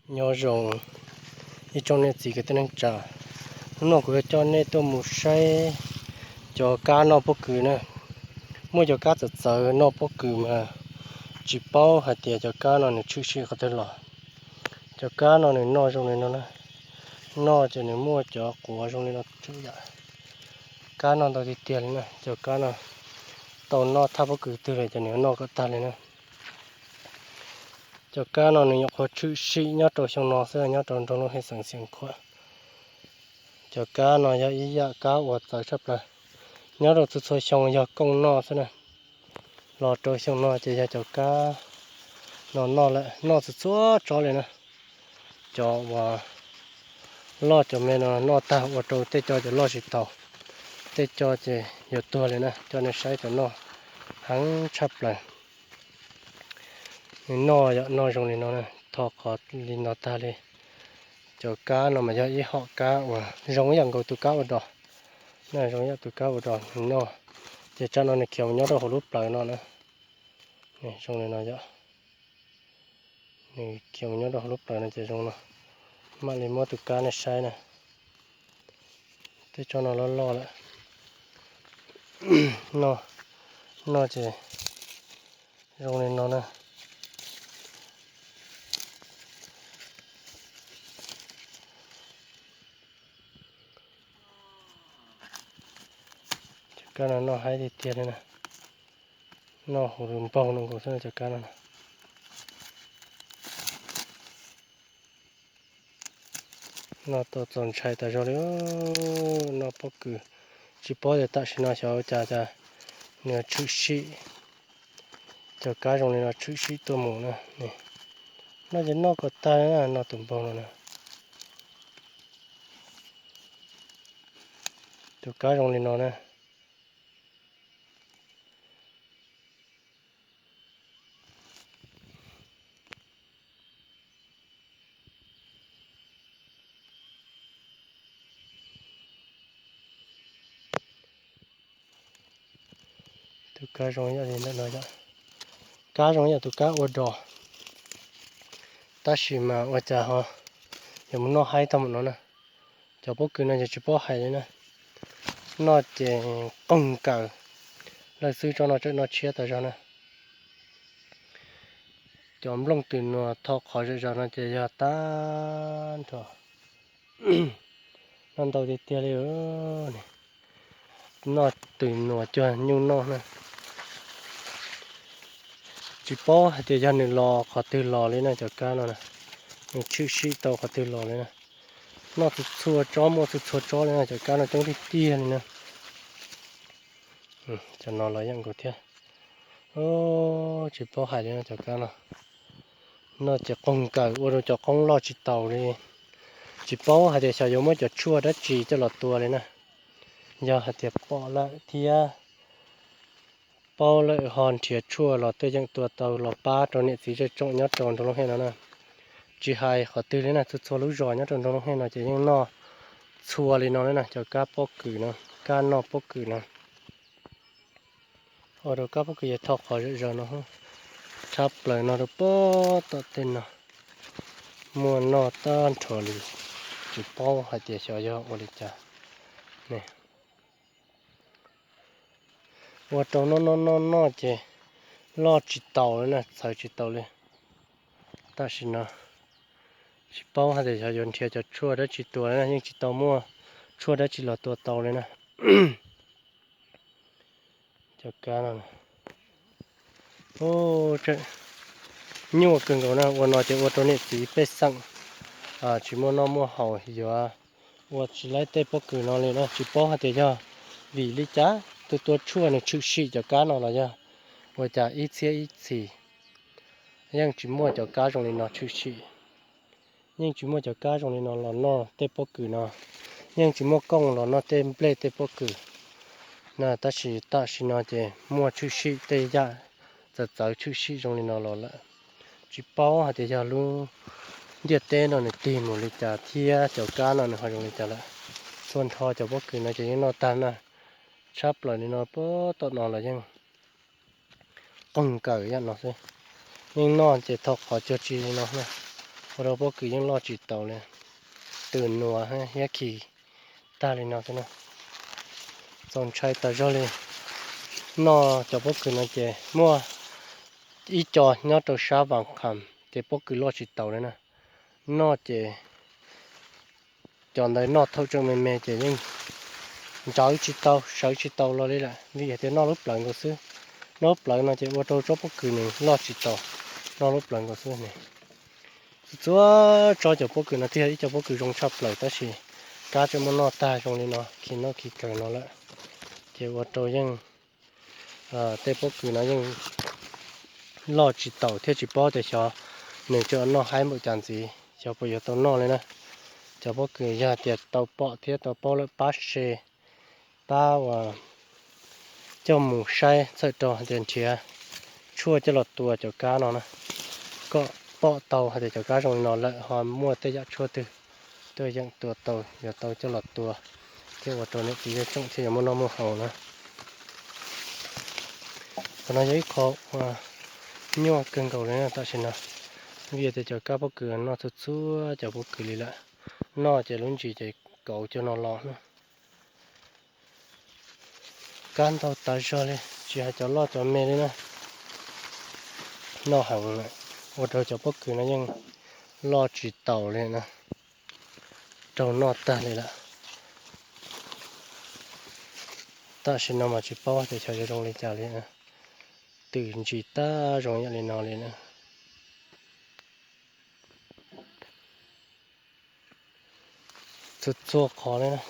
Nyob zoo ib tsoom niam txiv kwv tij neej tsa, hnub no kuv yuav coj nej tuaj mus saib cov kab noj pob kws na. Muaj cov kab txawv txawv noj pob kws mas tsis paub hais tias cov kab no nws tshwm sim qhov twg los. Cov kab no nws noj zoo li no na, noj ces nws muaj cov quav zoo li no tsuj yam. Kab noj ntau tiag tiag li na, cov kab no tau noj thaj pob kws twg lawm ces nws noj kom tag li na. Cov kab no nws nyuam qhuav tshwm sim nyob rau xyoo no xwb, nyob rau nroog Looj Hej xeev Xeev Khuam. Cov kab no yog ib yam kab uas txawv tshaj plaws, nyob rau txhua txhua xyoo yog kooj noj xwb na. Los rau xyoo no ces yog cov kab no noj lawm, noj txhua txhua tsob li na. Cov uas loj cov me no noj tag ua rau tej co ces loj tsis taus, tej co ces yuav tuag li na. Coj nej saib cov noj heev tshaj plaws. Nws noj yom, noj zoo li no na, tho qhov li no tag li. Cov kab no mas yog ib hom kab uas zoo ib yam nkaus tus kab ua dog, zoo ib yam tus kab ua dog nws noj. Ces tsam no nws khiav mus nyob rau hauv lub plawv no na. Zoo li no yom, nws khiav mus nyob rau hauv lub plawv no ces zoo no. Mam li muab tus kab nej saib na. Tej tsob no loj loj lawm. Noj ces zoo li no na. Cov kab no noj haib tiag tiag li na. Noj huv lus npaug no nkaus xwb cov kab no. Noj tau txaus ntshai tas zog li. Noj pob kws, tsis paub tias tam sim no xyov ua cas cas nws tshwm sim. Cov kab zoo li no tshwm sim tuaj mus na. Noj ces noj kom tag, noj tus npaug no na. Tus kab zoo li no na. Tus kab zoo yam li ntawm no yom, kab zoo yam tus kab ua dog, tab sis mas ua cas ho yuav mus noj haib tag npaum no na. Cov pob kws no ces tsis paub hais li na, noj ces qoog kawm, lawj xwb tsob no tseem noj tshiab tas zog na. Cov nplooj twm nuas tho qhov zom zaws no ces yog tag nrho, noj ntau tiag tiag li. Noj twm nuas cuag nyuj noj na. Tsis paub hais tias yog nws los qhov twg los li na, cov kab no nws tshwm sim tau qhov twg los li na. Noj txhua txhua tsob, muaj txhua txhua tsob li na, cov kab no coob tiag tiag li na. Cov no los yeej nkaus thiab. Tsis paub hais li no, cov kab no noj ces qoog kawm ua rau cov qoob loj tsis taus li. Tsis paub hais tias xyov yuav muab cov tshuaj dab tsi coj los tua li na. Yog hais tias pom lawm thiab paub lawm ho nrhiav tshuaj los tuaj yeem tua tau los pab rau niam txiv zej tsoom nyob rau nroog Looj Hej no na. Tsis hais qhov twg li na, txhua txhua lub zos nyob rau nroog Looj Hej no ces yeej noj txhua li no li na, cov kab pob kws no, kab noj pob kws no. Ua rau kab pob kws yuav tho qhov zom zaws no, tshab plaws no rau pem tom tej no, muaj noj tag nrho li. Tsis paub hais tias xyov yog ua li cas. Ua rau noj noj noj noj ces loj tsis taus li na, txhawv tsis taus li. Tam sim no tsis paub hais tias xyov yuav nrhiav cov tshuaj dab tsi tua li na, yeej tsis tau muaj tshuaj dab tsi los tua tau li na. Cov kab no nyuaj kawg nkaus na, ua no ces ua rau niam txiv pej xeem tsis muaj noj muaj haus, yuav ua tsis laib tej pob kws no li na. Tsis paub hais tias yog vim li cas tus tua tshuaj nws tshwm sim cov kab no los yog ua cas ib txhiab ib txhis yeej tsis muaj cov kab zoo li no tshwm sim. Yeej tsis muaj cov kab zoo li no los noj tej pob kws no, yeej tsis muaj kooj los noj tej nplej tej pob kws na. Tab sis tam sim no ces muaj tshwm sim tej yam txawv txawv tshwm sim zoo li no los lawm. Tsis paub hais tias yog lub ntiaj teb no nws tig mus li cas thiab cov kab no nws ho zoo li cas lawm. Txhua nrho cov pob kws no ces yeej noj tag na. Tshab plaws li no pem tom no los yeej qoog kawm yam no xwb. Yeej noj ces tho qhov cuag tsi li no na. Ua rau pob kws yeej loj tsis taus li, twm nuav thiab khi tag li no xwb na. Txaus ntshai tas zog li. Noj cov pob kws no ces muaj ib co nyob rau sab Vas Kham ces pob kws loj tsis taus li na. Noj ces cov ntawd noj thaum tseem me me ces yeej ntsawv tsis tau, sawv tsis tau los li lawm vim hais tias noj lub plawv nkaus xwb. Noj lub plawv no ces ua rau tsob pob kws nws loj tsis taus, noj lub plawv nkaus xwb ne. Txhua txhua tsob cov pob kws no twb yog ib co pob kws zoo tshaj plaws tab sis kab tseem muab noj tag zoo li no khi noj khi kawg no lawm. Ces ua rau yeej tej pob kws no yeej loj tsis taus thiab tsis paub tias xyov nws tseem noj haib npaum cas ntxiv xyov puas yuav tau noj li na. Cov pob kws yog tias tau pom thiab tau paub lawm pab share, pab uas coj mus saib txhawm rau hais tias nrhiav tshuaj coj los tua cov kab no na, kom pom tau hais tias cov kab zoo li no lawm ho muaj tej yam tshuaj twg tuaj yeem tua tau yuav tau coj los tua thiab ua rau niam txiv zej tsoom thiaj yuav muaj noj muaj haus na. Qhov no yog ib qho uas nyuaj kawg nkaus li tam sim no, vim tias cov kab pob kws noj txhua txhua cov pob kws li lawm, noj ces lub ntsis ces kauv cov no los na. Kab ntau tas zog li, tsis hais cov loj cov me li na, noj heev lawm, ua rau cov pob kws no yeej loj tsis taus li na, raug noj tag li lawm. Tam sim no mas tsis paub tias xyov yuav zoo li cas li, twm ntsis tag zoo yam li no li na. Txhua txhua qhov li na,